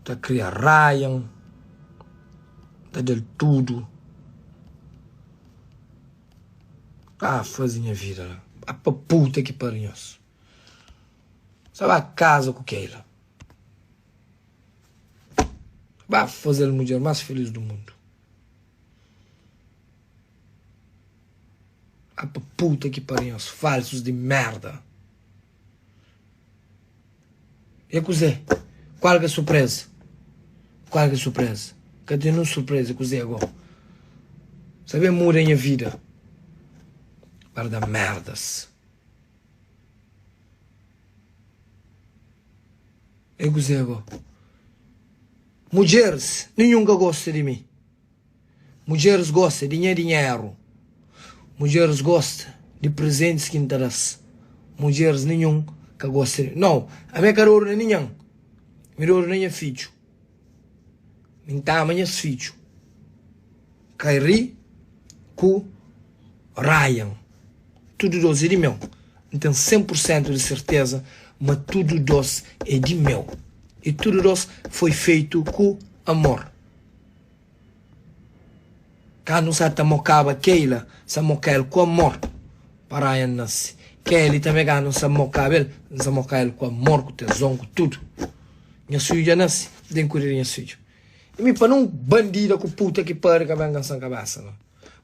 Ta kria Ryan, ta da-l tudu. Ah, faze nha vida la. Ba pa puta ki pari nhos. Sa ba kaza ku Keila. Ba faze-l mudjer más feliz du mundu. Ba pa puta ki pari nhos, falsus di merda. E kuzê? Kual ke surpreza? Kual ke surpreza? Ka ten nun surpreza, kuzê ago? Sabe muda nha vida? Guarda merdas. E kuzê ago? Mudjeris, ninhun ka gosta di mi. Mudjeris gosta di nha dinheru. Mudjeris gosta di prezentis ki N ta da-s. Mudjeris ninhun ka gosta di mi. Nau, ami é ka dodu na ninhan. Mi dodu na nha fidju. Mi N ta ama nhas fidju. Kyrie ku Ryan. Tudu dos é di meu. N ten 100 pur sentu di serteza ma tudu dos é di meu. I tudu dos foi feitu ku amor. Kandu N sa ta mokaba Keila, N sa moka el ku amor pa Ryan nase. Kelly tanbe kandu N sa mokaba el, N sa moka el ku amor, ku tezon, ku tudu. Nhas fidju dja nase, N ten kuida di nhas fidju. I mi pa nun bandida ku puta ki pari ka ben kansa-m kabesa no.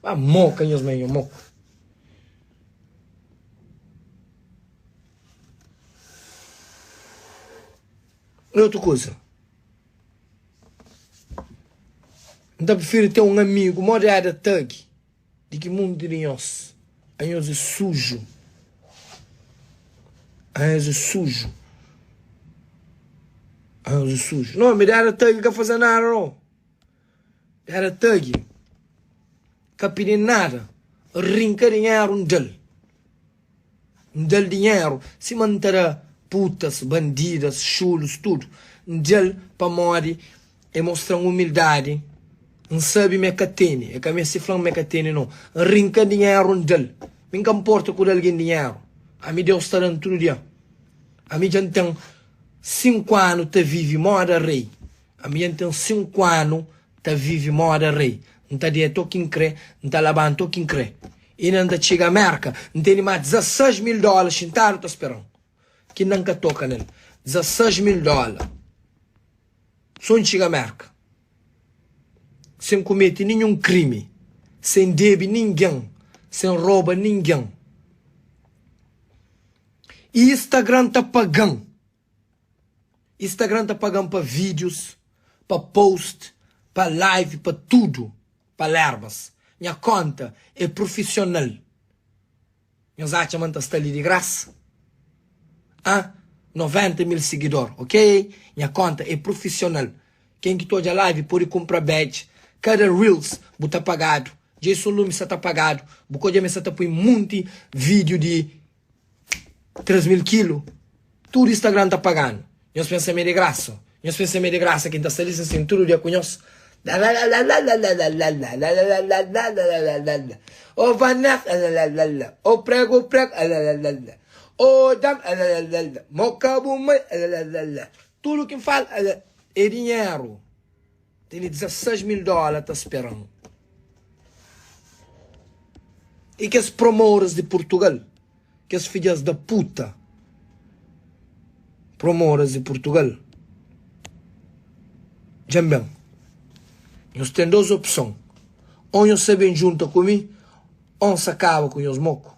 Ba moka nhos mai nho moku. I otu kuza. N ta prifiri ten un amigu modi Eda Thug di ki mundu di nhos. Anhos é suju. Anhos é suju. Anhos é suju. Não, mi Eda Thug ka faze nada não. Eda Thug ka pidi nada. Rinka dinheru N da-l. N da-l dinheru sima N ta da putas, bandidas, xulus, tudu. N da-l pamodi e mostra-m umildadi. N sabe ma e ka tene, e ka meste fla-m ma e ka tene, no. N rinka dinheru N da-l. Mi N ka nporta ku da algen dinheru. Ami Deus ta da-m tudu dia. Ami dja N ten 5 anu ta vive moda rei. Ami dja N ten 5 anu ta vive moda rei. N ta deta o ki N kre, N ta labanta o ki N kre. Inda N ta txiga Merka, N tene más 16 mil dóla xintadu ta spera-m, ki inda N ka toka nel. 16 mil dóla so N txiga Merka, sen kumete ninhun krimi, sen debe ningen, sen roba ningen. I Instagram ta paga-m. Instagram ta paga-m pa vídius, pa post, pa live, pa tudu. Palermas. Nha konta é prufisional. Nhos atxa ma N ta sta li di grasa? Ah, 90 mil sigidor, ok? Nha konta é prufisional. Ken ki ta odja live pode kunpra badge. Kada reels bu ta pagadu. Jason Lumi sa ta pagadu. Bu ka odja ma el sa ta pui munti vídiu di 3 mil kilu, tudu Instagram ta paganu. Nhos pensa ma é di grasa? Nhos pensa ma é di grasa ki N ta sta li sin tudu dia ku nhos? Ô Vanessa, ô prego prego, ô dam, moka bu mai, tudu ki N fala é dinheru. Tene 16 mil dóla ta spera-m. I kes promoters di Purtugal, kes fidjas da puta, promoters di Purtugal, dja-m ben. Nhos ten dos opson, ô nhos sa ben djunta ku mi, ô N sa kaba ku nhos moku.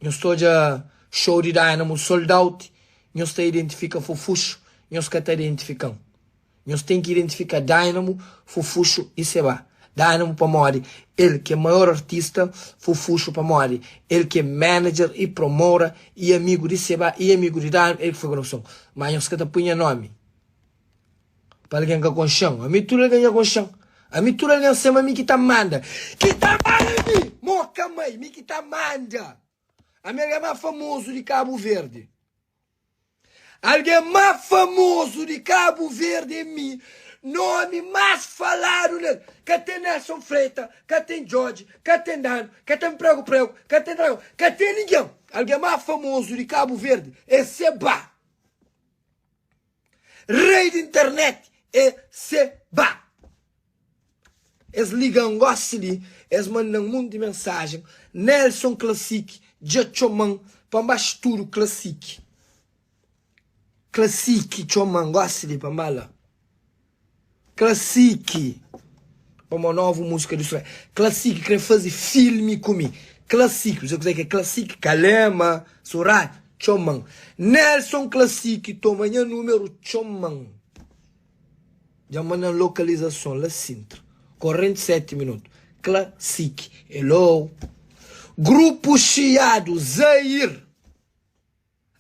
Nhos ta odja show di Dynamo sold out, nhos ta identifika Fofuxu, nhos ka ta identifika-m. Nhos ten ki identifika Dynamo, Fofuxu i Seba. Dynamo pamodi el ki é maior artista, Fofuxu pamodi el ki é manager i promora i amigu di Seba i amigu di Dynamo, el ki foi konekson. Ma nhos ka ta pui nha nomi pa algen ka konxe-m. Ami tudu algen dja konxe-m. Ami tudu algen sema mi ki ta manda. Ki ta manda mi! Moka mai, mi ki ta manda! Ami algen más famozu di Kabu Verdi. Algen má famozu di Kabu Verdi é mi, nomi más faladu nel. Ka ten Nelson Freita, ka ten Djodje, ka ten Dano, ka ten Prego Prego, ka ten Dragão, ka ten ningen. Algen má famozu di Kabu Verdi é Sebah. Rei di internet é Seba. Es liga-m gósi li, es manda-m munti mensajen. Nelson Classic dja txoma-m pa N ba studu Classic. Classic txoma-m gósi li pa N ba la. Classic pamo novu música di Soraya. Classic kre faze filmi ku mi. Classic, bu sabe kuzê ki é Classic? Kalema, Soraya, txoma-m. Nelson Classic toma nha númeru txoma-m. Dja manda-m lokalizason la Sintra. 47 minutu. Classic, hello. Grupo Chiado, Zair.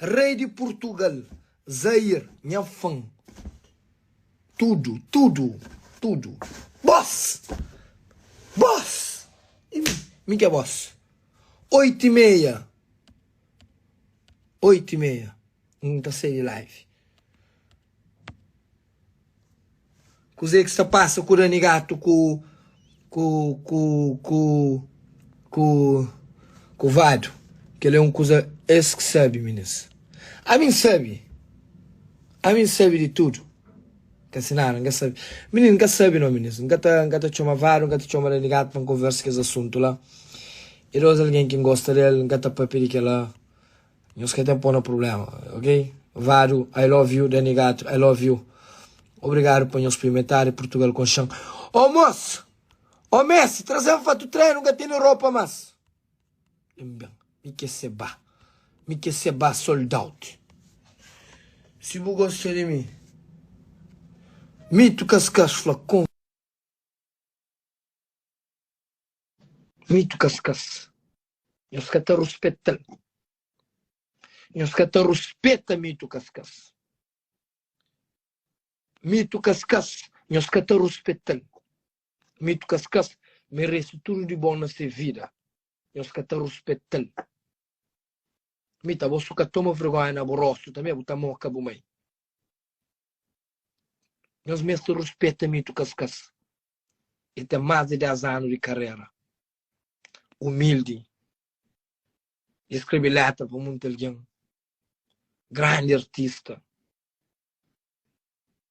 Rei di Portugal, Zair, nha fan. Tudo, tudo, tudo. Boss! Boss! E mi? Mi ki é boss. Oito e meia. Oito e meia. N ta sai di live. Kuzê ki sta pasa ku Dani Gato ku ku ku ku ku ku Vado? Kel é un kuza es ki sabe, minis. Ami N sabe. Ami N sabe di tudu. Ka si nada, N ka sabe. Mininu, N ka sabe no, minis. N ka ta N ka ta txoma Vado, N ka ta txoma Dani Gato pa N konversa kes asuntu la. E dos algen ki N gosta del, N ka ta papia di kel-la. Nhos ka ten pô na problema, ok? Vado, I love you, Dani Gato, I love you. Obrigado pa nhos poi metadi Portugal konxan. Oh mos! Oh Messi, trazen fatu trenu, nka tene ropa mas. N ben, mi ke seba. Mi ke seba sold out. Si bu gosta di mi. Mito Kaskas fla kon. Mito Kaskas. Nhos ka ta ruspeta-l. Nhos ka ta ruspeta Mito Kaskas. Mito Kaskas, nhos ka ta ruspeta-l. Mito Kaskas merese tudu di bon na se vida. Nhos ka ta ruspeta-l. Mito, abo su ka toma vergonha na bu rostu tanbe, bu ta moka bu mai. Nhos meste ruspeta Mito Kaskas. El ten más di 10 anu di karera. Umildi, dja skrebe letra pa munti algen, grandi artista.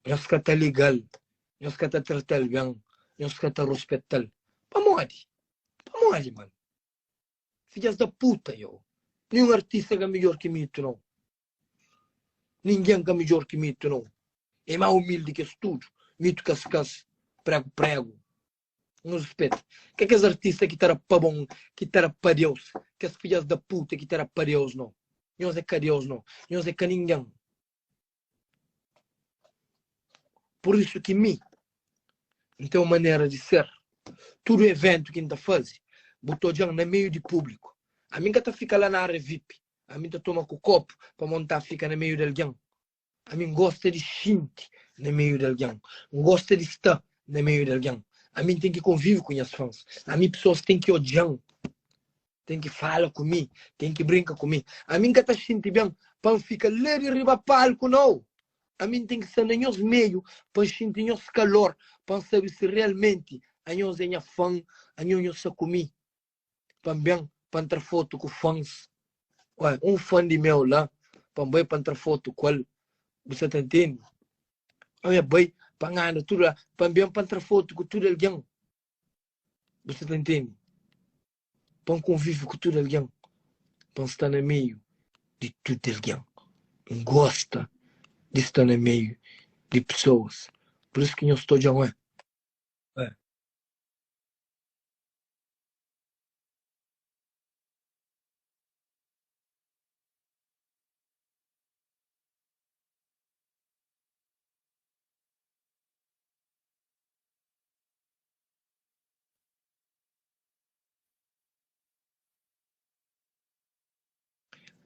Nhos ka ta liga-l, nhos ka ta trata-l ben, nhos ka ta ruspeta-l. Pamodi? Pamodi, man? Fidjas da puta, yo. Ninhun artista ka midjor ki Mito, nau. Ningen ka midjor ki Mito, nau. É más umildi ki es tudu. Mito kas-kas, pregu-pregu. Nu rispeta. Ka kes artista ki ta da pa bon, ki ta da pa Deus. Kes fidjas da puta ki ta da pa Deus no. Nhos é ka Deus no. Nhos é ka ningen. Por isu ki mi, N ten un manera di ser. Tudu eventu ki N ta faze, bu ta odja-m na meiu di públiku. Ami N ka ta fika la na área vip. Ami N ta toma ku kopu pamodi N ta fika na meiu di algen. Ami N gosta di xinti na meiu di algen. N gosta di sta na meiu di algen. Ami N ten ki konvive ku nhas fans. Ami pesoas ten ki odja-m, ten ki fala ku mi, ten ki brinka ku mi. Ami N ka ta xinti ben pa N fika la di riba palku, nau. Ami N ten ki sta na nhos meiu pa N xinti nhos kalor, pa N sabe si realmenti anhos é nha fan, anhos nhos sta ku mi. Pa N ben pa N tra fotu ku fans. Ué, un fan di meu la, pa N bai pa N tra fotu ku el. Bu sa ta ntende? Ami bai pa N anda tudu la, pa N ben pa N tra fotu ku tudu algen. Bu sa ta ntende? Pa N konvive ku tudu algen, pa N sta na meiu di tudu algen. N gosta di sta na meiu di pesoas. Pur isu ki nhos ta odja-m, ué. Ué.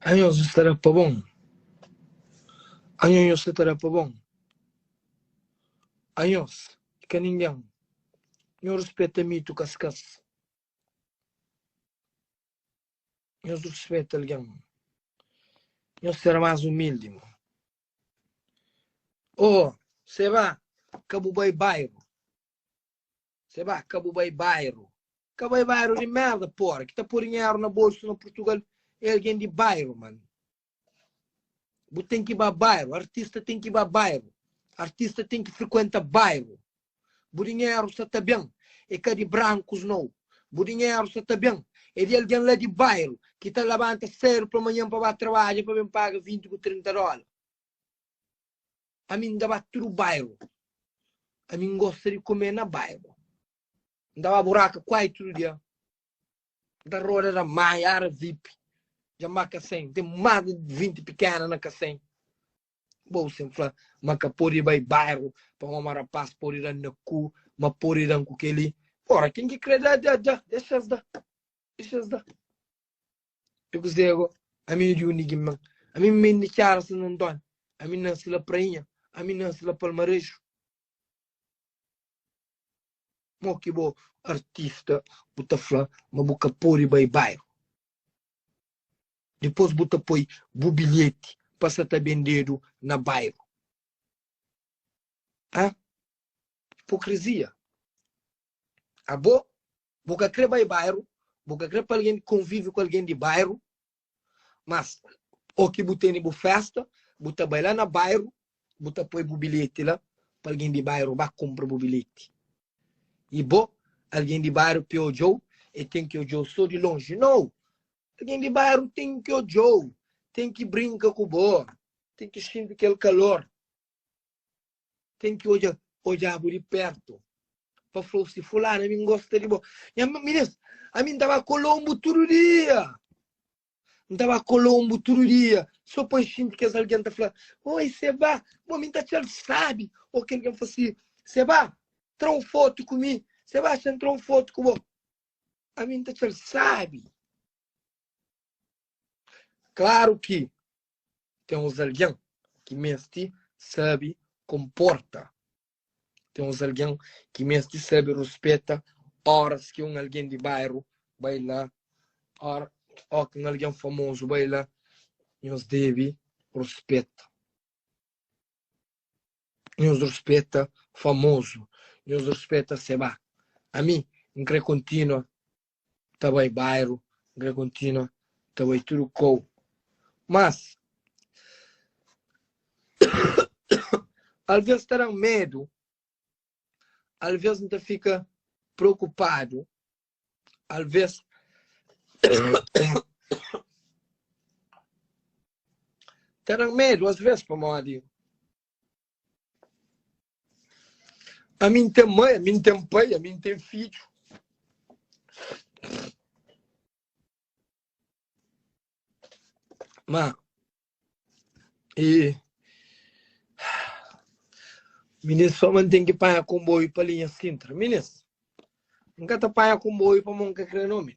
Anhos nhos ta da pa bon. Anhos nhos ta da pa bon. Anhos ka ningen. Nhos ruspeta mitu kaskas. Nhos ruspeta algen. Nhos ser más umildi. Ô, seba, ka bu bai bairu. Seba, ka bu bai bairu. Ka bai bairu di merda, pora. Ki ta poi dinheru na bolsu na Portugal é algen di bairu, man. Bu ten ki ba bairu. Artista ten ki ba bairu. Artista ten ki frikuenta bairu. Bu dinheru sa ta ben, é ka di brankus nou. Bu dinheru sa ta ben, é di algen la di bairu ki ta labanta sedu pa manhan pa ba trabadja pa ben paga 20 ku 30 dola. Ami N ta ba tudu bairu. Ami N gosta di kume na bairu. N ta ba buraka kuai tudu dia. N ta roda da mai, ara vip. Dja N ba Kasem, ten más di 20 pikena na Kasem. Bo sen fla ma ka pode bai bairu pamodi ma rapaz pode da-m na ku, ma pode da-m ku kel-li. Pora, ken ki kre da, da, da. Dexa-s da. Dexa-s da. E kuzê go? Ami é di undi ki N ben? Ami N ben di Txara San Antóniu. Ami N nase la Prainha. Ami N nase la Palmareju. Mo ki bo artista bu ta fla ma bu ka pode bai bairu? Dipôs bu ta poi bu bilheti pa sa ta bendedu na bairu. Hã? Hipokrizia. Abo, bu ka kre bai bairu, bu ka kre pa algen konvive ku algen di bairu, mas o ki bu tene bu festa, bu ta bai la na bairu, bu ta poi bu bilheti la pa algen di bairu ba kunpra bu bilheti. I bo, algen di bairu pe odja-u, e ten ki odja-u so di lonji. Nau! Algen di bairu ten ki odja-u, ten ki brinka ku bo, ten ki xinti kel kalor, ten ki odja odja-bu di pertu pa fla-u si, Fulanu, ami N gosta di bo. Nha minis, ami N ta ba Kolonbu tudu dia! N ta ba Kolonbu tudu dia so pa N xinti kes algen ta fla, Oi, Seba, bo mi N ta atxa-l sabi. Ô kel algen fla si, Seba, tra un fotu ku mi. Seba, xa N tra un fotu ku bo. Ami N ta atxa-l sabi. Klaru ki ten uns algen ki meste sabe konporta. Ten uns algen ki meste sabe ruspeta óras ki un algen di bairu bai la, óra ó ki un algen famozu bai la, nhos debe ruspeta. Nhos ruspeta famozu, nhos ruspeta Seba. Ami N kre kontinua ta bai bairu, N kre kontinua ta bai tudu kou. Mas, alvês ta da-m medu, alvês N ta fika preokupadu, alvês ta da-m medu, asvês pamodi Ami N ten mai, ami N ten pai, ami N ten fidju. Ma e minis fla ma N ten ki panha konboiu pa linha Sintra. Minis, N ka ta panha konboiu pamodi N ka kre no. Mi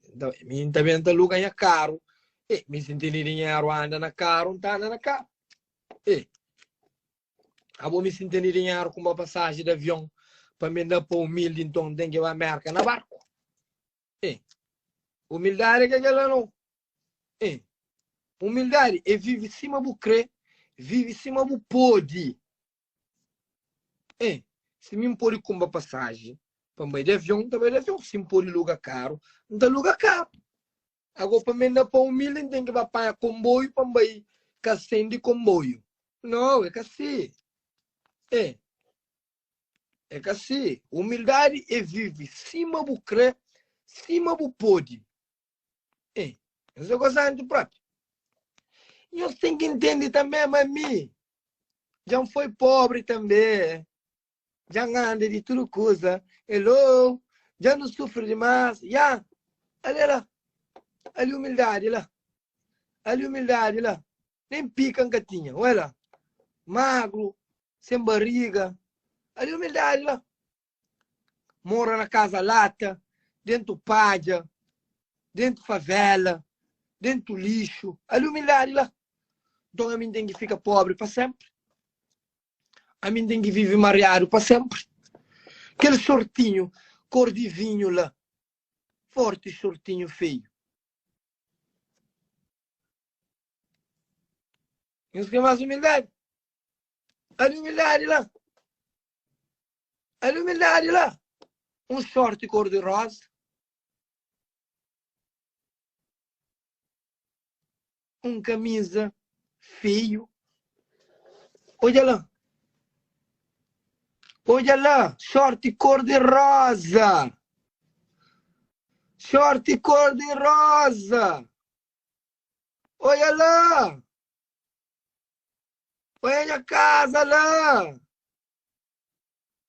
N ta ben ta luga nha karu. E mi si N tene dinheru anda na karu, N ta anda na karu. E Abo mi si N tene dinheru kunpra pasaji di avion pa mi anda pa umildi, nton N ten ki ba Merka na barku. E Umildadi é ka kel-la nau. E Umildadi é vive sima bu kre, vive sima bu pode. E Si mi N pode kunpra pasaji pa N bai di avion, N ta bai di avion. Si N pode luga karu, N ta luga karu. Ago pa menda pa umildi N ten ki ba panha konboiu pa N bai Kasem di konboiu. Nau, é ka si. E É ka si. Umildadi é vive sima bu kre, sima bu pode. E Nhos é gozanti propi. Nhos ten ki ntende tanbe ma mi dja N foi pobri tanbe. Dja N anda di tudu kuza. Hello, dja nu sufri dimás. Ya, ale la, ali umildadi la, ali umildadi la. Nen pika N ka tinha, oia la, magru, sen bariga. Ali umildadi la. Mora na kaza lata, dentu padja, dentu favela, dentu lixu. Ali umildadi la. Nton ami N ten ki fika pobri pa senpri? Ami N ten ki vive mariadu pa senpri? Kel xortinhu kor di vinhu la, forti xortinhu feiu. Nhos kre más umildadi? Ali umildadi la. Ali umildadi la. Un xorti kor di roza. Un kamiza feiu. Odja la. Odja la, shorti kor di roza. Shorti kor di roza. Odja la. Odja nha kaza la.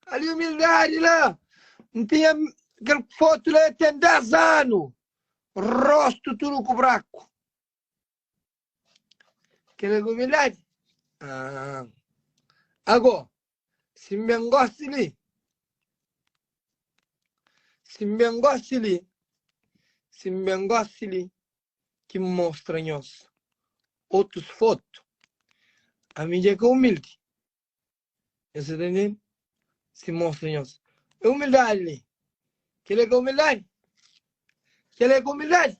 Ali umildadi la. N tinha kel fotu la ten 10 anu. Rostu tudu ku braku. Kel é umildadi? Ah. Ago, si N ben gosi li, si N ben gosi li, si N ben gosi li, ki N mostra nhos otus fotu, ami dja ka umildi. Nhos ta ntende? Si mostra nhos. É umildadi li. Kel é ka umildadi? Kel é ka umildadi?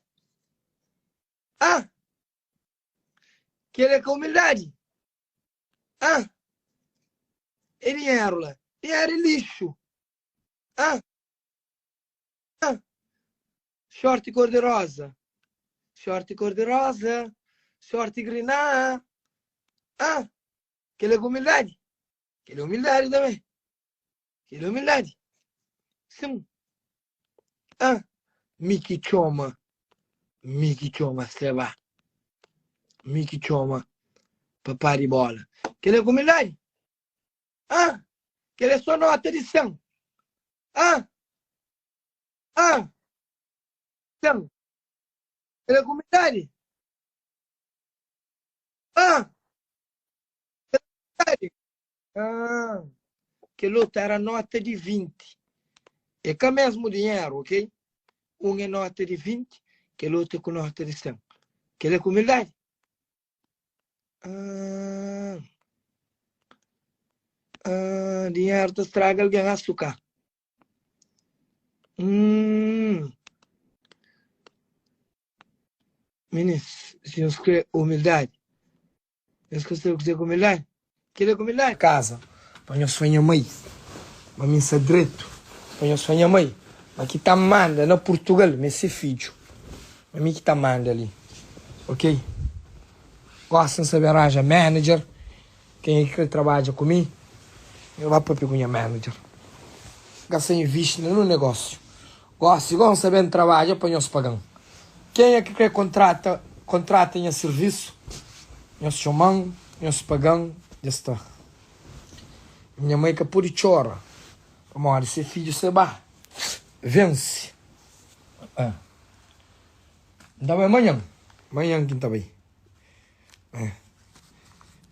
Ah! Kel é ka umildadi? Ah! É dinheru la. Dinheru é lixu. Ah! Ah! Shorti kor di roza. Shorti kor di roza. Shorti griná. Ah! Kel é ka umildadi? Kel é umildadi tanbê. Kel é umildadi. Sin. Ah, mi ki txoma, mi ki txoma Seba. Mi ki txoma papá di bola. Kel é ka umildadi? Ah, kel é só nota di 100. Ah, ah, 100. Kel é ka umildadi? Ah! Ah, kel otu era nota di 20. É ka mesmu dinheru, ok? Un é nota di 20, kel otu é ku nota di 100. Kel é ku humildadi? Ah, ah, dinheru ta straga algen, asuka. Hum. Minis, si nhos kre umildadi, nhos ka sabe kuzê ki umildadi? Kel-li é ki umildadi? Kaza, pa nhos fla nha mai ma mi N sta dretu, pa nhos fla nha mai ma ki ta manda na Purtugal mi é se fidju, ma mi ki ta manda li, ok? Gosi N sabe aranja manager, kenha ki kre trabadja ku mi, nhos ba papia ku nha manager. N ka sta invisti na nun negósiu. Gosi go N sta ben trabadja pa nhos paga-m. Kenha ki kre kontrata, kontrata nha sirvisu, nhos txoma-m, nhos paga-m, dja sta. Nha mai ka pode txora pamodi se fidju se ba vense. N ta bai manhan, manhan ki N ta bai.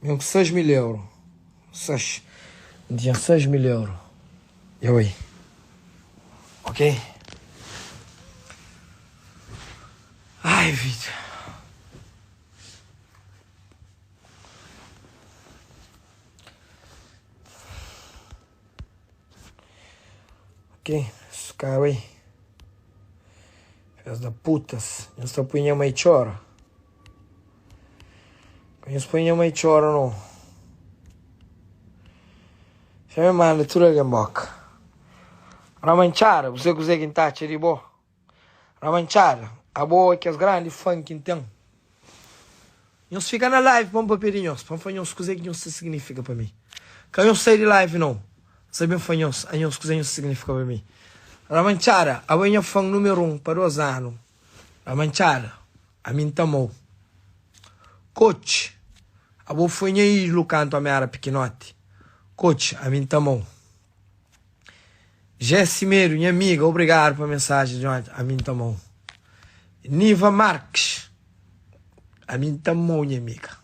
Mesmo ku 6 mil euro. 6. N tinha 6 mil euro. Dja bai. Ok? Ai, vida. Ok, ska bai. Fez da putas. Nhos ta pui nha mai txora. Ka nhos poi nha mai txora no. Xa me manda tudu algen boka. Ramantxada, bu sabe kuzê ki N ta atxa di bo? Ramantxada, abo é kes grandi fan ki N ten. Nhos fika na live pa N papia di nhos, pa N fla nhos kuzê ki nhos ta signifika pa mi. Ka nhos sai di live no. N sa ben fla nhos, a nhos kuzê nhos ta signifika pa mi. Ramantxada, abo é nha fan numeru un pa dos anu. Ramantxada, ami N ta amau. Coach, abo foi nha ídulu kantu ami era pikinoti. Coach, ami N ta amau. Jessy Medo, nha amiga, obrigadu pa mensajen di onti. Ami N ta amau. Niva Marques, ami N ta amau nha amiga.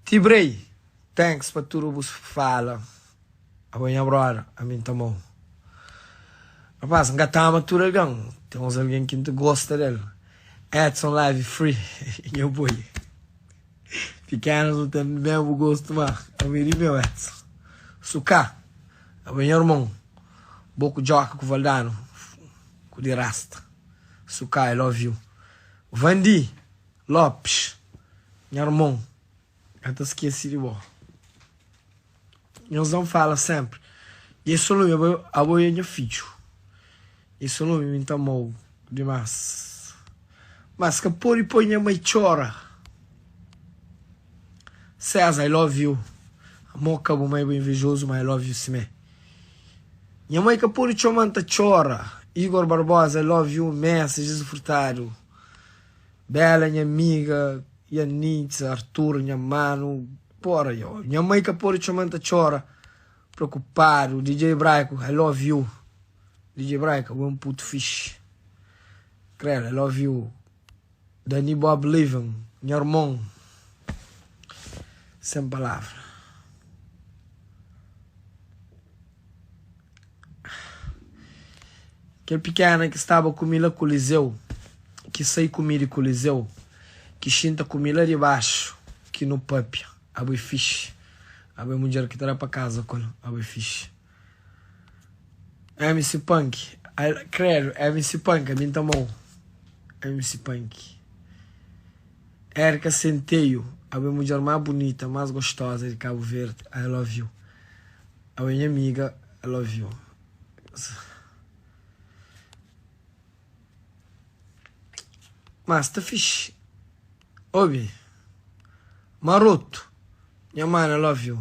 Tibrey, thanks pa tudu bus fala. Abo nha brother, ami N ta amau. Rapaz, N ka ta ama tudu algen, ten uns algen ki N ta gosta del. Edson Live Free, nha boi. Pikenas nu ten mesmu gostu ma abo é di meu Edson. Suka, abo é nha irmon. Bo ku Djoka ku Valdano ku di rasta. Suka, I love you. Vandi Lopes, nha irmon, ka ta skese di bo. Nhos dan fala sempre. Dja solo mi abo, abo é nha fidju. Dja solo mi mi ta amau dimas. Mas ka pode poi nha mai txora. César, I love you. Moka bu mai bu invejozu ma I love you simé. Nha mai ka pode txoma-m ta txora. Igor Barbosa I love you Messi Jesus Furtado Bela nha amiga Yanitza Artur nha manu Pora yo Nha mai ka pode txoma-m ta txora Preocupado DJ Braico I love you DJ Braico bu é un puto fixe Credo I love you Dani Bob Living nha armon Sem palavra. Kel pikena ki staba ku mi la Kulizeu, ki sai ku mi di Kulizeu, ki xinta ku mi la di baxu, ki nu papia, abo é fixi. Abo é mudjer ki ta da pa kaza ku el, abo é fixi. MC Punk, credo, MC Punk, ami N ta amau. MC Punk. Erika Centeio, abo é mudjer más bunita, más gostosa di Cabo Verde, I love you. Abo é nha amiga, I love you. Mas sta fixi. Obi, Maroto, nha mana, I love you.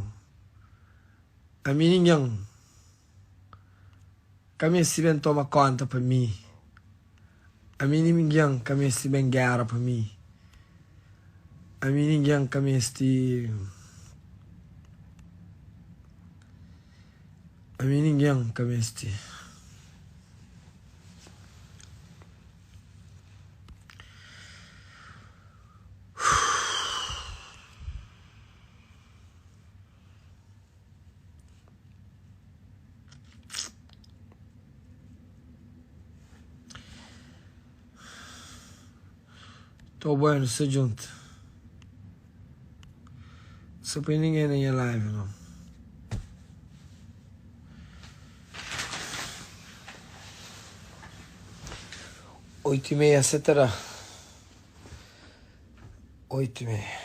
Ami ningen ka meste ben toma konta pa mi Ami ningen ka meste ben gera pa mi Ami ningen ka meste Ami ningen ka meste. Tô bueno, sta djuntu. Não sa poi ninguém na nha live não. 8:30 sa ta da. 8:30.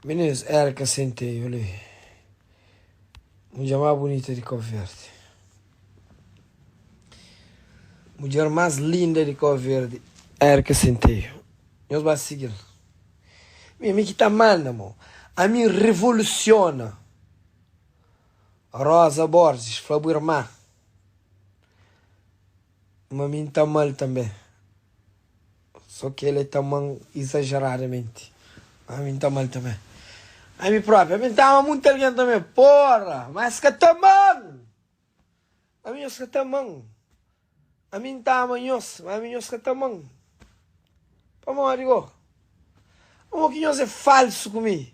Meninas, Erika Centeio li. Mudjer más bunita di Cabo Verde. Mudjer más linda di Cabo Verde, Erika Centeio. Nhos ba sigil. Mi, mi ki ta manda, mo. Ami revoluciona. Rosa Borges, fla bu irmã ma mi N ta ama-l tanbê. Sô ki el é ta ama-m izajeradamenti. Ma mi N ta ama-l tanbê. Ami própi, ami N ta ama monti algen tanbê. Porra! Ma es ka ta ama-m! Ami nhos ka ta ama-m. Ami N ta ama nhos, ma ami nhos ka ta ama-m. Pamodi go? Pamodi ki nhos é falsu ku mi?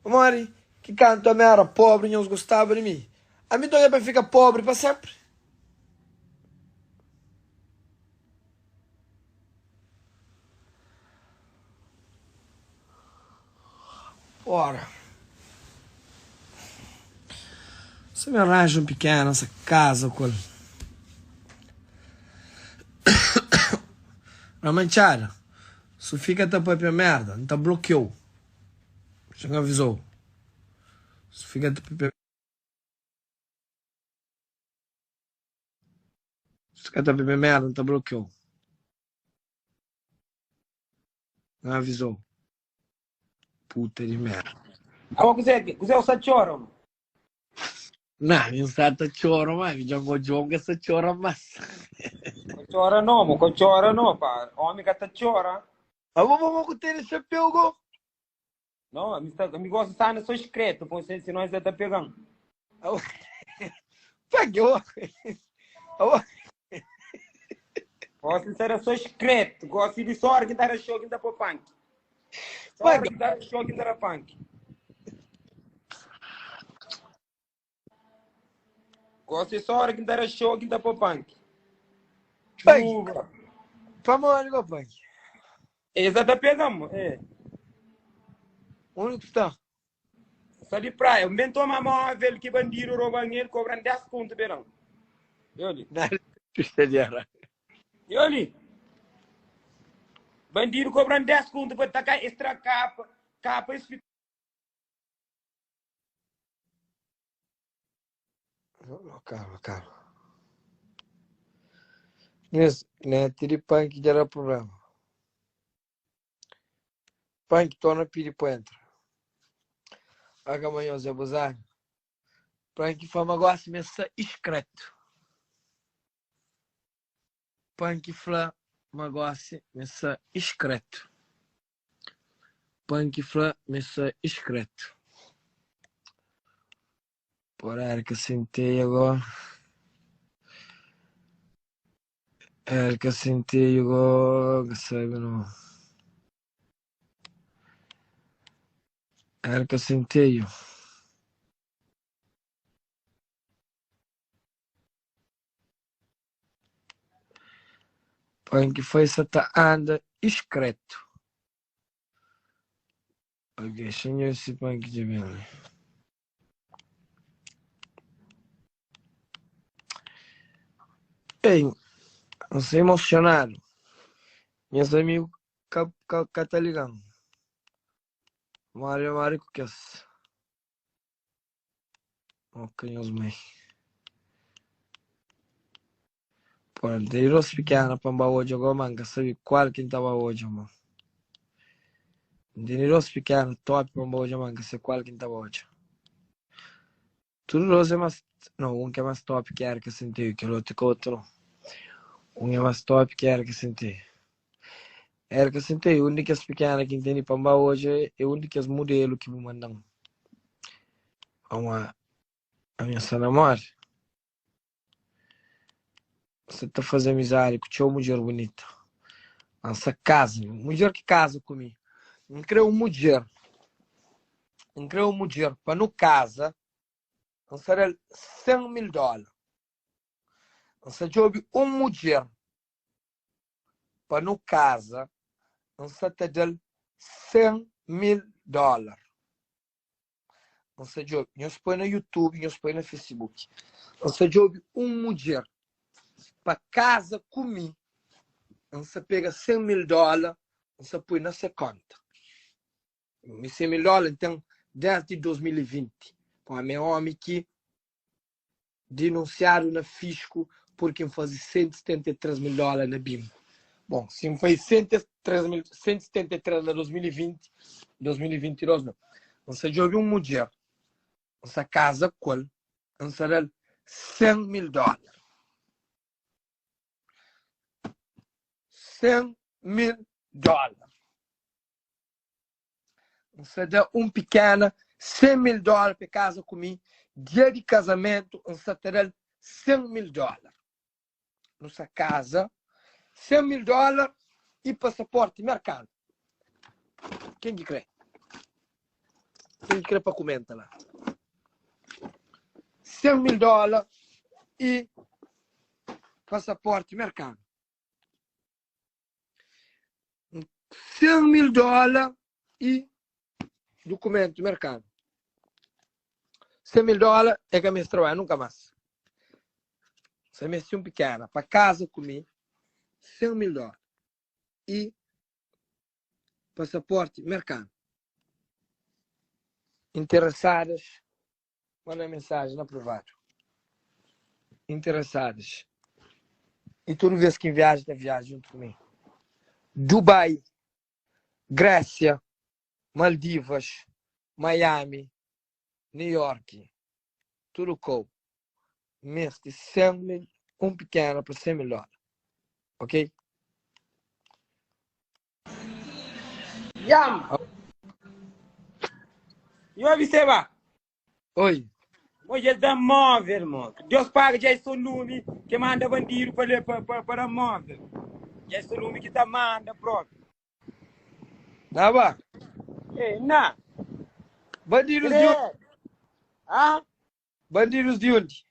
Pamodi ki kantu ami era pobri nhos gostaba di mi? Ami nton é pa fika pobri pa senpri? Ora, si mi arranja un pikena sa kaza ku el Ramantxada, su fika ta papia merda, N ta blokiou. Dja N avizou. Su fika ta papia. Su fika ta papia merda, N ta blokiou. N avizou. Puta di merda. Abo kuzé ki kuzé u sa txora mo? Na, mi nsa ta txora ma, mi dja N odja omi ka sa txora mas. Ka txora no mo, ka txora no pa, omi ka ta txora. Abo pamo ku tene xapeu go? No, ami sta, ami gosta sta anda so iskretu, pon se senão es ta pegan. Abo, pa ki abo, abo. Gosta de ser só escreto, gosta de só hora que tá show que tá pô punk. Só hora que tá show que tá punk. Gosta de só hora que tá show que tá pô punk. Chuva. Pamodi go punk? Essa tá pegando, é. Onde tu tá? Sta di praia. Un ben toma móvel ki bandidu roba-m el, kobra-m 10 kontu beran. Oli. Nada. Yo li. Bandidu kobra-m 10 kontu pa ta ka es tra kapa, kapa es fika. Calma, calma. Nes, net di punk dja da problema. Punk torna pidi pa entra. Aga manhã Zé Buzani. Punk fama gosi me sa iskretu. Punk fla ma gosi me sa iskretu. Punk fla me sa iskretu. Por Erika Centeio agora. Erika Centeio agora, que sabe não. Erika Centeio. Punk foi sa ta anda iskretu. Ok, senhor si punk dja ben li. Ei, N sta emosionadu. Nhas amigu ka, ka, ka ta liga-m. Mari, mari ku kes. Ok, nhos mai. Pô, N tene dos pikena pa N ba odja go, ma N ka sabe kual ki N ta ba odja, ma. N tene dos pikena top pa N ba odja, ma N ka sabe kual ki N ta ba odja. Tudu dos é más, no, un ki é más top ki Erika Centeio, kel otu é ka otu no. Un é más top ki Erika Centeio. Erika Centeio, un di kes pikena ki N tene pa N ba odja é un di kes mudelu ki bu manda-m. Pamodi ami N sta na móre. Sa ta faze amizadi ku txeu mudjer bunita. N sa kaza, mudjer ki kaza ku mi. N kre un mudjer, N kre un mudjer pa nu kaza, N sa da-l 100 mil dóla. N sa djobe un mudjer pa nu kaza, N sa ta da-l 100 mil dólar. N sta djobe, nhos poi na YouTube, nhos poi na Facebook. N sta djobe un mudjer pa kaza ku mi. N sta pega 100 mil dóla, N sta poi na se konta. Mi 100 mil dóla N ten desdi 2020. Pamodi mi é ómi ki Dinunsiadu na fisku purki N faze 173 mil dóla na bingu. Bon, si N faze 173 na 2020, 2022 nau. N sa djobe un mudjer, N sa kaza ku el, N sa da-l 100 mil dóla. 100 mil dóla. N sa da un pikena 100 mil dólar pa e kaza ku mi, dia di kazamentu N sa ta da-l 100 mil dólar. Nu sa kaza, 100 mil dólar i pasaporti merkanu. Ken ki kre? Ken ki kre pa kumenta la? 100 mil dólar i pasaporti merkanu. 100 mil dóla i dukumentu merkanu. 100 mil dóla é ka meste trabadja nunka más. Sa meste un pikena pa kaza ku mi, 100 mil dóla i pasaporti merkanu. Interesadas Manda mensaji na privadu. Interessadas. E tudu vez ki N viaja, ta viaja djuntu ku mi. Dubai, Grésia, Maldivas, Miami, New York, tudu kou. Meste 100 mil, un pikena pa 100 mil dóla. Ok? Yam. Yo vi seba. Oi. Hoje da móvel, mo. Deus paga já é só lume que manda bandido para para para móvel. Já é só lume que tá manda próprio. Na ba. Ei, na. Bandidos de onde? Ah? Bandidos di undi?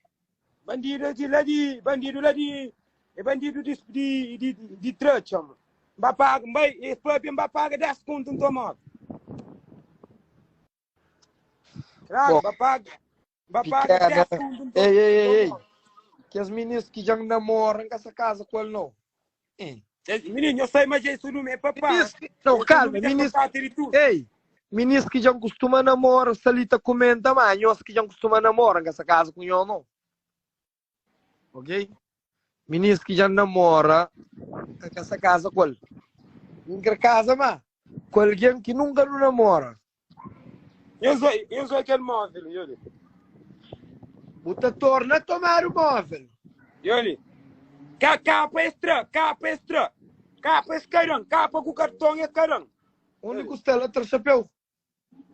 Bandido di la di, bandido la di, é bandido di di di, di tratxa. N ba paga, n bai, es papia n ba paga 10 kontu n toma. Claro, Bom, n ba paga, n ba paga pikena. 10 kontu n Ei, ei, ei, ei. toma. Kes minis ki dja N namora, N ka sa kaza ku el, nau. Mininu, nhos sai ma dja é sudume é papá. Minis ki, não, É calma, sudume dja minis, papá tiri tudo. ei, minis ki dja kustuma namora, sta li ta kumenta, ma nhos ki dja kustuma namora, n ka sa kaza ku nhos não. Ok? Minis ki dja namora, n ka sa kaza ku el. N kre kaza ma ku algen ki nunka nu namora. Nhos oi, nhos oi kel móvel, Yoli. Bu ta torna tomadu móvel. Yoli. Ka kapa es tra, kapa es tra. Kapa es karan, kapa ku karton es karan. Undi ku sta la tra xapéu?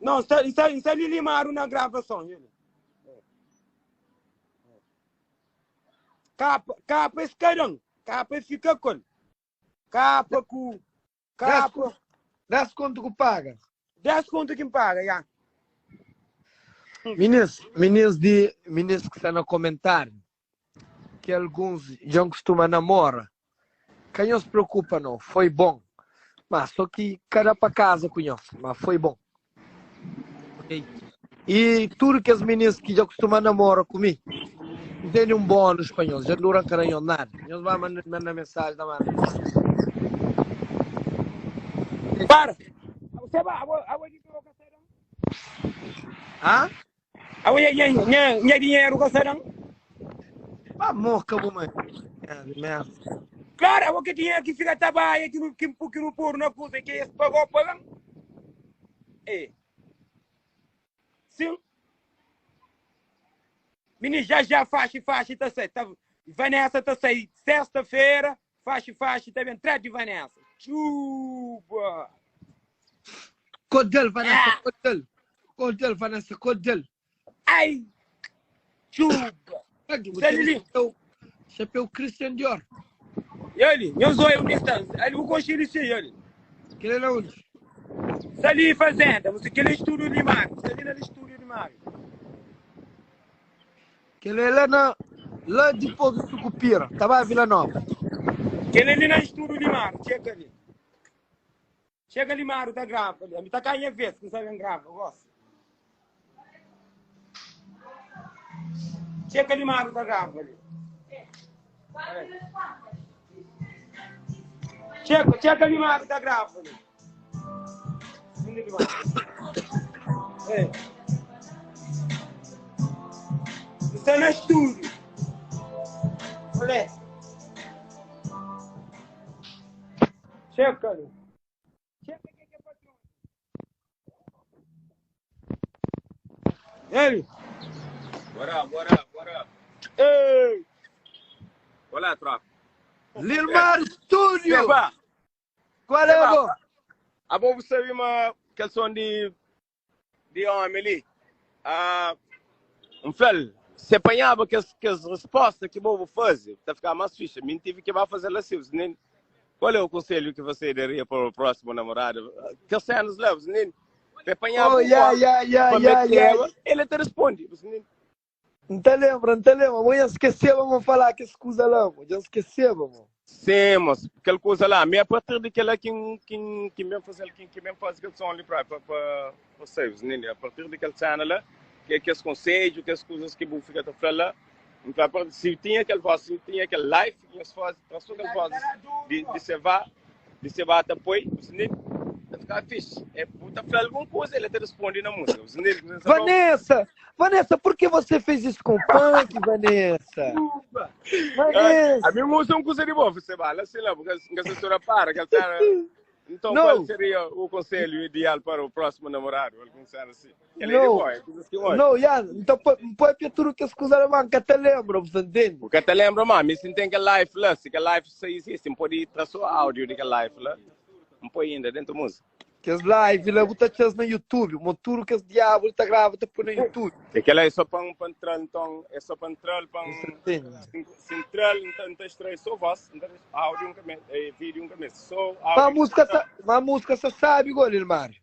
Não, sta, sta, sta li limadu na gravason, Yoli. Kapa, kapa es karan, kapa es fika kol. Kapa ku Kapa. 10 kontu ku paga. 10 kontu ki N paga, ya. Minis, minis di, minis ki sta na komentáriu, ki alguns dja N kustuma namora, ka nhos preokupa no, foi bon. Ma so ki ka da pa kaza ku nhos, ma foi bon. Ok? I tudu kes minis ki dja kustuma namora ku mi, N tene un bónus pa nhos, dja N dura N ka da nhos nada. Nhos ba manda, manda mensaji ta manda mensaji. Para. Você ba, abo, abo di troca sai dan. Hã? Abo nha, nha, nha, nha dinheiro ka sai dan. Ba moka bu mãe. Merda. Claro, abo que dinheiro que fica tabaia que no que, que no pôr na coisa que eles pagou pagam. É. Sim. Menino, já já faxi faxi tá sai. Tá, Vanessa tá sai sexta-feira, faxi faxi tá bem atrás de Vanessa. Chuba. Codel, Vanessa, ah. codel. Codel, Vanessa, codel. Ai. Chuba. Chapéu, chapéu Christian Dior. E ali, meu zóio onde está? Ali o coxinho sim, ali. Que ele é onde? Está ali fazenda, você quer estúdio de Mário, está ali no estúdio de Mário. Que ele é lá na lá depois do Sucupira, tá vai Vila Nova. Que ele é ali no estúdio de Mário, chega ali. Chega ali Mário tá grava ali, a mim tá cá em vez, que não sabe grava, eu gosto. Chega ali Mário tá grava ali. Chega, chega ali Mário tá grava ali. É. Está no estúdio. Olha. Chega ali. Chega que é patrão. Ele. What up, what up, what up? Ei. Olá, tropa. Lilmar Studio. Seba. Qual é, Seba, bom? Abo bu sabe ma kel som di di homi li. Ah, N fla-l, se panhaba kes kes resposta ki bo bu faze, ta fikaba más fixe. Mi N tive ki ba faze-l asi, bu ntende? Qual é o conselho que você daria para o próximo namorado? Kes cenas la, bu ntende? Pa e panhaba Oh, un ya, homi ya, ya, pa ya, ya. meteba, ele ta responde, bu ntende? N ta lembra, N ta lembra. Mo dja N skeseba mo falá kes kuza la, mo. Dja N skeseba, mo. Sim, mos, kel kuza la. Mi a partir di kela ki N, ki N, ki N ben fazel, ki, ki ben faze kel som li pra, pa, pa, pa sai, ntende? A partir di kel sena la, ke kes konsedju, kes kuzas ki bu fika ta fla la, N fla, pa, si tinha kel voz, si tinha kel live ki nhos faze, tra so kel voz di, di Sevá, di Sebá ta poi, bu ntende? Ta fika fixe. É, bu ta fla algun kuza, ele ta responde na músika, bu ntende? Ku sa fla, Vanessa, Vanessa, por que você fez isso com o punk, Vanessa? Ah, a Vanessa. mim usa um kuza di bo, Sebá, lá sei lá, porque nka se sora para, kel sena. Então, qual Não, seria o conselho ideal para o próximo namorado? Algum cena assim. Kel é di não, bo, é kuzas ki oi. não, ya, então põe tudo que as coisas lá, nunca te lembro, você entende? O ka ta lembra, ma, mi se tem kel live lá, se kel live só existe, pode tra só áudio de kel live lá, não põe ainda dentro da música. Kes live lá, bu ta txas na YouTube, mo tudo kes diabo ta grava ta pôr na YouTube. É que lá é só para um, para entrar, então, é só para entrar, para Você um, entende? se, se entrar, então, então extrai só voz, então, áudio um caminho, é, vídeo um caminho, só Mas a áudio que música, está. mas a música você sabe, igual, Ilmário.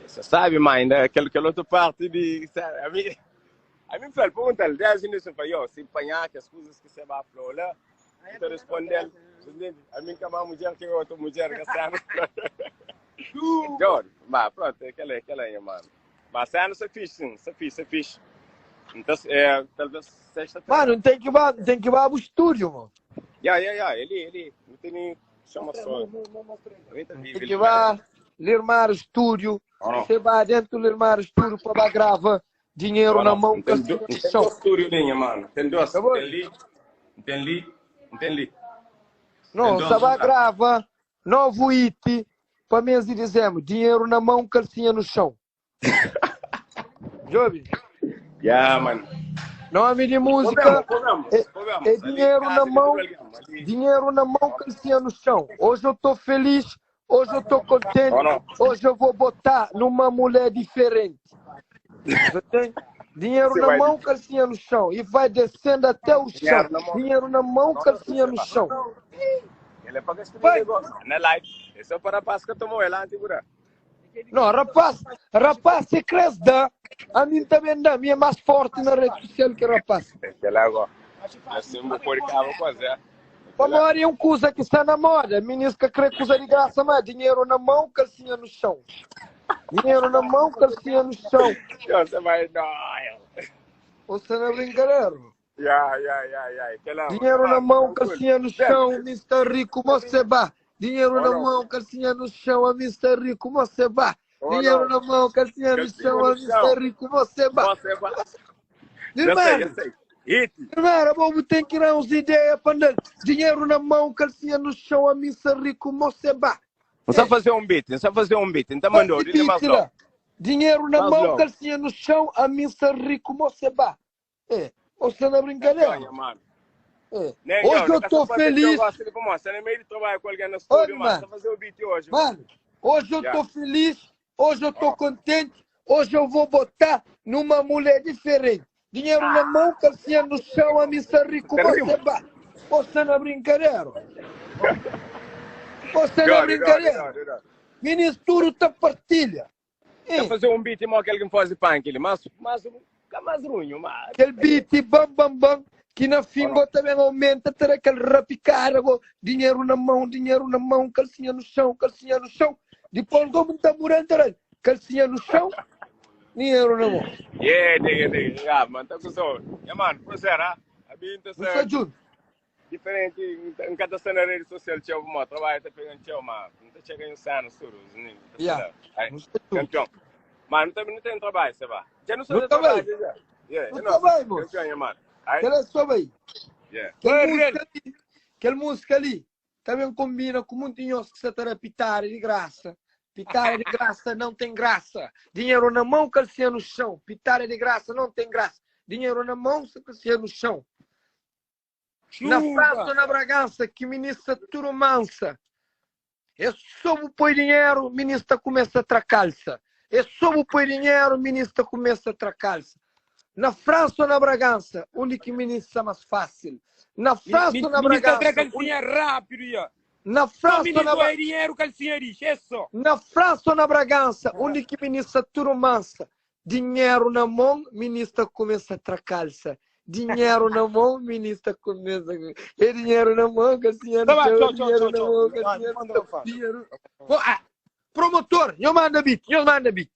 Você sabe, mas ainda aquele, aquela outra parte de, sabe, a mim, a mim fala, pergunta-lhe, 10 minutos, eu falo, yo, se apanhar que as coisas que você vai falar lá, então responder, a mim que é uma mulher que é outra mulher que sabe. Então, mas pronto, aquela, aquela aí, mano. Mas cena se fixe, sim, se fixe, se fixe. Então, é, talvez sexta-feira. Mano, não tem que vá, não tem que vá pro estúdio, mano. Ya, ya, ya, ele, ele, não tem nem. Chama só. Tem que ba Lirmar Studio. Você vai dentro do Lirmar Studio para ba grava dinheiro na mão, Tem calcinha no tem chão. dois estúdios ali, mano. Tem dois. Tá bom? Tem ali, tem ali, tem ali. Não, Tem você dois. vai grava novo hit para mês de dezembro. Dinheiro na mão, calcinha no chão. Jobi, Yeah, mano. nome de música Comemos, é, comemos. é Ali, dinheiro casa na de mão, tudo alguém, ali. dinheiro na mão, calcinha no chão. Hoje eu tô feliz, hoje eu tô contente, Oh, não. hoje eu vou botar numa mulher diferente. Você tem dinheiro Você na vai mão, calcinha no chão e vai descendo até o chão. Dinheiro na mão. Dinheiro na mão, calcinha no chão. Ele é para gastar Vai. negócio. Na live. Esse é o para rapaz que tomou ela antes, bura. Não, rapaz, rapaz, se cresce dá, a mim também dá, a minha é mais forte na rede social que rapaz. Aquela agora. Assim, vou pôr cabo quase. é. Como é um coisa que está na moda, ministro que crê coisa de graça, mas dinheiro na mão, calcinha no chão. Dinheiro na mão, calcinha no chão. Você vai, não. Você não é brincadeira. Ya, ya, ya, ya. Aquela, Dinheiro na mão, calcinha no chão, Mr. Rico, você vá. Dinheiro na Olha. mão, calcinha no chão, a Mr. Rico, você vá. Dinheiro na mão, calcinha no Calcinha chão, no a chão. Mr. Rico, você vá. Você vai. Já sei, já Irmão, sei. Hit. irmão, bom, tem que dar uns ideias para andar. Dinheiro na mão, calcinha no chão, a Mr. Rico, você vá. Não sabe fazer um beat, não sabe fazer um beat. Então mandou, Faz dile mais beat logo. lá. Dinheiro na Mais mão, logo. calcinha no chão, a missa rico, você vá. É, você na brincadeira. Ganha, mano. É. Nem Hoje eu tô feliz. Eu gosto de mostrar, no meio de trabalho com alguém no estúdio, Olha, mano. mano. Tá fazer o beat hoje. Mano, hoje eu tô feliz, hoje eu tô contente, hoje eu vou botar numa mulher diferente. Dinheiro na mão, calcinha no chão, a missa rico, Tá você rindo? vá. Você na brincadeira. Você na Dó, dó, brincadeira. dó, dó, dó. Ministro tá partilha. Tá fazer um beat igual aquele que faz punk, ele, mas, mas, tá mais ruim, mas. Aquele beat bam bam bam, que na fim go também aumenta, ter aquele rapicada, go, dinheiro na mão, dinheiro na mão, calcinha no chão, calcinha no chão. Depois como tá morando, calcinha no chão, dinheiro na mão. Yeah, diga, diga. Yeah, mano, tá com som. Yeah, mano, prazer, ah. A mim tá Não sou certo. junto. Diferente, em cada cena na rede social, tchau, mano, trabalho tá pegando tchau, mano. Não tá chegando em cena, suru, tá Yeah. certo. Ai, Não sou junto. Campeão. Mano, também não tem trabalho, você vai. Já não sou Não de trabalho, trabalho. já. Yeah, Não é nosso. trabalho, moço. Campeão, yeah, mano. Ai, Aquela sobe aí. yeah. Aquela Vai, música ali, aquela música ali também combina com muito nhoso que você tá a pitar de graça. Pitar de graça não tem graça. Dinheiro na mão, calcinha no chão. Pitar de graça não tem graça. Dinheiro na mão, calcinha no chão. Na França ou na Bragança, que ministra tudo mansa. É só o põe dinheiro, ministra começa a tracalça. É só o põe dinheiro, ministra começa a tracalça. Na França ou na Bragança, onde que ministra mais fácil? Na França ou na Ministro Bragança? tra calcinha rápido, ia. Na Só França ou na ministro Bra... é dinheiro, calcinha diz, é só. Na França ou na Bragança, onde que ministra tudo mansa? Dinheiro na mão, ministra começa a tracalça. Dinheiro na mão, ministra começa. É dinheiro na mão, calcinha no Tá bem, chão, tchau, tchau, dinheiro tchau, na tchau. mão, Vai, calcinha no manda chão, eu faço. dinheiro. Pô, ah, promotor, eu manda beat, eu manda beat.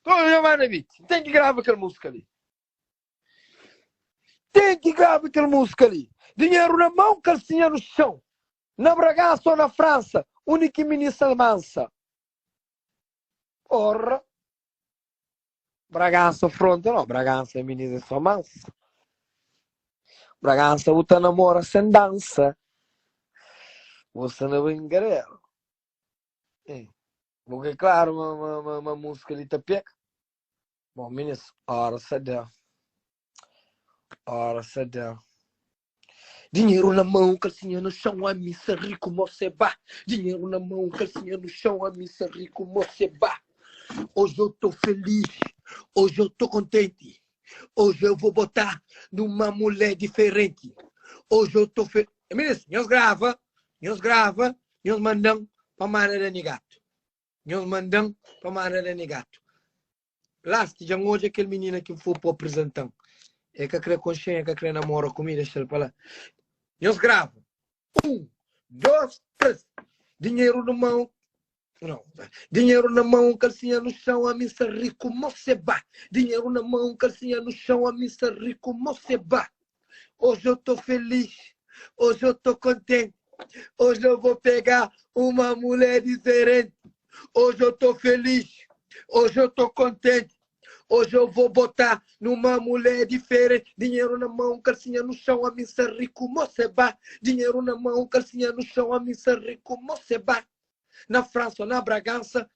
Pô, eu manda beat. Tem que gravar aquela música ali. Tem que gravar aquela música ali. Dinheiro na mão, calcinha no chão. Na Bragança ou na França, única ministra mansa. Porra. Bragança fronte não, Bragança é menina só mansa. Bragança o namora sem dança. Você não brincadeira. É. Porque claro, uma, uma, uma, uma música ali tá peca. Bom, ministro, ora se deu. Ora se deu. Dinheiro na mão, calcinha no chão, a missa rico, você vá. Dinheiro na mão, calcinha no chão, a missa rico, você vá. Hoje eu tô feliz, hoje eu tô contente. Hoje eu vou botar numa mulher diferente. Hoje eu tô feliz. Ministro, nós grava, nós grava, nós mandam para Mara Dani Gato. Nós mandam para Mara Dani Gato. Last, já hoje aquele menino que foi para o apresentão. É que quer consciência, que quer namora comigo, deixa ele para lá. Nós grava. Um, dois, três. Dinheiro na mão. Não. Dinheiro na mão, calcinha no chão, a missa rico, moceba. Dinheiro na mão, calcinha no chão, a missa rico, moceba. Hoje eu tô feliz, hoje eu tô contente. Hoje eu vou pegar uma mulher diferente. Hoje eu tô feliz. Hoje eu tô contente. Hoje eu vou botar numa mulher diferente. Dinheiro na mão, calcinha no chão, a missa rico, moceba. Dinheiro na mão, calcinha no chão, a missa rico, moceba. Na França ou na Bragança,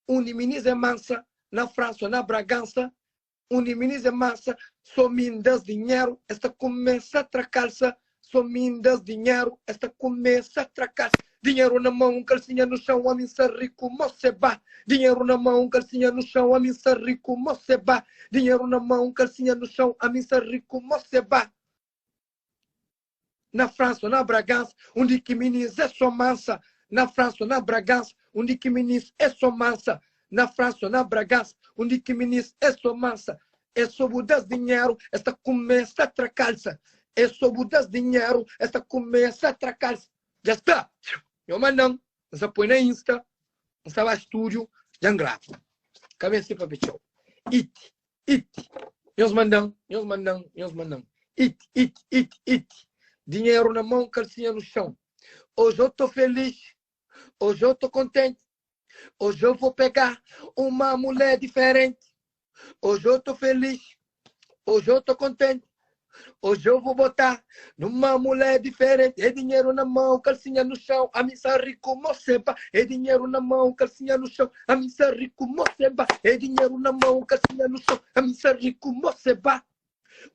Uniminis é mansa. Na França ou na Bragança, Uniminis é mansa. Só me das dinheiro, esta começa a tracalça. Só me das dinheiro, esta começa a tracalça. Dinheiro na mão, calcinha no chão, a missa rico, moceba. Dinheiro na mão, calcinha no chão, a missa rico, moceba. Dinheiro na mão, calcinha no chão, a missa rico, moceba. Na França ou na Bragança, onde que minis é só mansa. Na França ou na Bragança, onde que minis é só mansa. Na França ou na Bragança, onde que minis é só mansa. É sobre das dinheiro, esta começa a tracalça. É sobre das dinheiro, esta começa a tracalça. Já está. Eu mandam, você põe na Insta, você vai estúdio, já grava. Cabeça para tchau. It, it. Nós mandam, nós mandam, nós mandam. It, it, it, it. Dinheiro na mão, calcinha no chão. Hoje eu tô feliz. Hoje eu tô contente. Hoje eu vou pegar uma mulher diferente. Hoje eu tô feliz. Hoje eu tô contente. Hoje eu vou botar numa mulher diferente. É dinheiro na mão, calcinha no chão. A missa rico, moceba. É dinheiro na mão, calcinha no chão. A missa rico, moceba. É dinheiro na mão, calcinha no chão. A missa rico, moceba.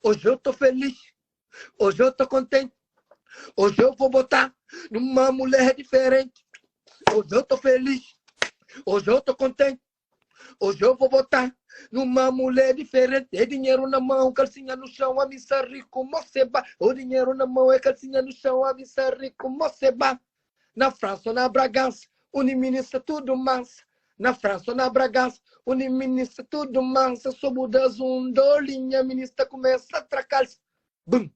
Hoje eu tô feliz. Hoje eu tô contente. Hoje eu vou botar numa mulher diferente. Hoje eu tô feliz. Hoje eu tô contente. Hoje eu vou botar numa mulher diferente. É dinheiro na mão, calcinha no chão, a missa rico, moceba. O dinheiro na mão é calcinha no chão, a missa rico, moceba. Na França ou na Bragança, uniministra tudo mansa. Na França ou na Bragança, uniministra tudo mansa. Sob o das um dolinha, ministra começa a tracar-se. Bum!